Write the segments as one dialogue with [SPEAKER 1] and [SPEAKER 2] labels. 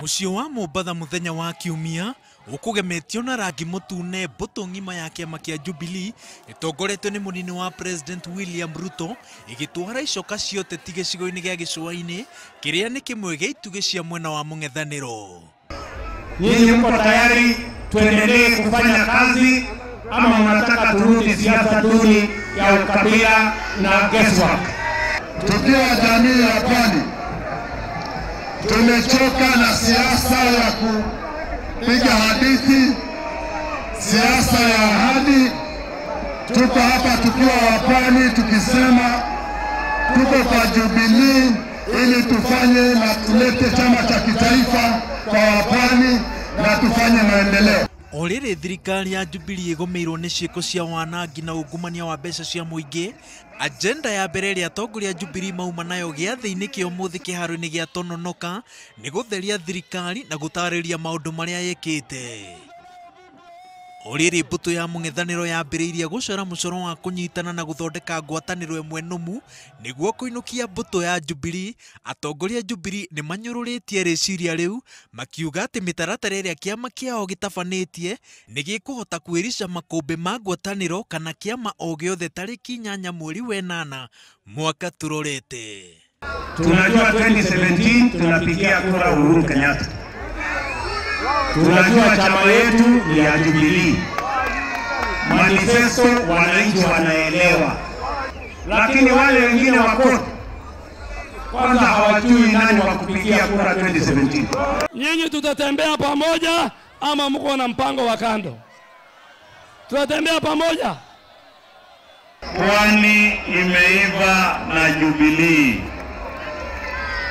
[SPEAKER 1] Mũciĩ wa Mombatha mũthenya wa kiumia ũkũgemetio na rangi mũtune mbũtũ ng'ima ya kĩama kĩa Jubilee ĩtongoretio nĩ mũnini wa President William Ruto ĩgĩtwara icoka cia ũteti gĩcigo-inĩ gĩa gĩcũa-inĩ kĩrĩa nĩ kĩmwe gĩa itugĩ cia mwena wa mũng'ethanĩro.
[SPEAKER 2] Nyinyi mko tayari tuendelee kufanya kazi ama mnataka turudi siasa duni ya ukabila na guesswork?
[SPEAKER 3] Tukiwa jamii ya Pwani tumechoka na siasa ya kupiga hadithi, siasa ya ahadi. Tuko hapa tukiwa wapwani tukisema tuko kwa Jubilee ili tufanye na tulete chama cha kitaifa kwa wapwani na tufanye maendeleo.
[SPEAKER 1] O rĩrĩ thirikari ya Jubilee ĩgũmĩirwo nĩ ciĩko cia wanangi na ungumania wa mbeca cia mũingĩ, agenda ya mbere ĩrĩa atongoria a Jubilee mauma nayo gĩathĩ-inĩ kĩa ũmũthĩ kĩharo-inĩ gĩa Tononoka nĩ gũtheria thirikari na gũtarĩria maũndũ marĩa ĩkĩte. O rĩrĩ mbũtũ ya mũng'ethanĩro yambĩrĩirie gũcora mũcoro wa kũnyitana na gũthondeka ngwatanĩro ĩmwe nũmu nĩguo kũinũkia mbũtũ ya Jubilee, atongoria a Jubilee nĩ manyũrũrĩtie rĩciria rĩu makiuga atĩ mĩtaratara ĩrĩa kĩama kĩao gĩtabanĩtie nĩ gĩkũhota kwĩrica makũmbĩ ma ngwatanĩro kana kĩama o gĩothe tarĩki 8 mweri wa 8 mwaka tũrorete.
[SPEAKER 2] Tunajua 2017 tunapigia kura Uhuru Kenyatta. Tunajua chama yetu ni ya Jubilee. Manifesto wananchi wanaelewa. Lakini wale wengine wako kwanza hawajui nani wa kupigia kura 2017.
[SPEAKER 4] Nyinyi tutatembea pamoja ama mko na mpango wa kando? Tutatembea pamoja.
[SPEAKER 5] Pwani imeiva na Jubilee.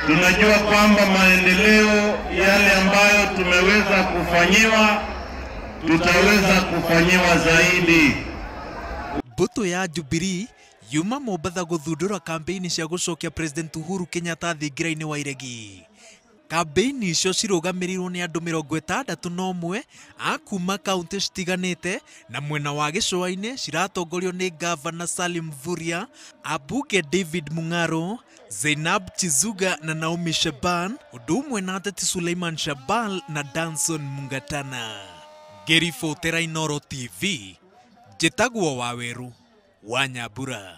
[SPEAKER 5] Tunajua kwamba maendeleo yale ambayo tumeweza kufanyiwa, tutaweza kufanyiwa zaidi.
[SPEAKER 1] Mbũtũ ya Jubilee yuma Mombatha gũthundũra kambeini cia gũcokia President Uhuru Kenyatta thingira-inĩ wa iregi. Kambeini icio cirũgamĩrĩirwo nĩ andũ 61 a kuma kaunti citiganĩte na mwena wa gĩcũa-inĩ ciratongorio nĩ Gavana Salim Mvurya, ambunge David Mung'aro, Zainab Chizuga na Naomi Shaban, ũndũ ũmwe na ateti Suleiman Shabal na Danson Mungatana. Ngĩribotera Inooro TV, njĩtagwo Waweru wa Nyambura.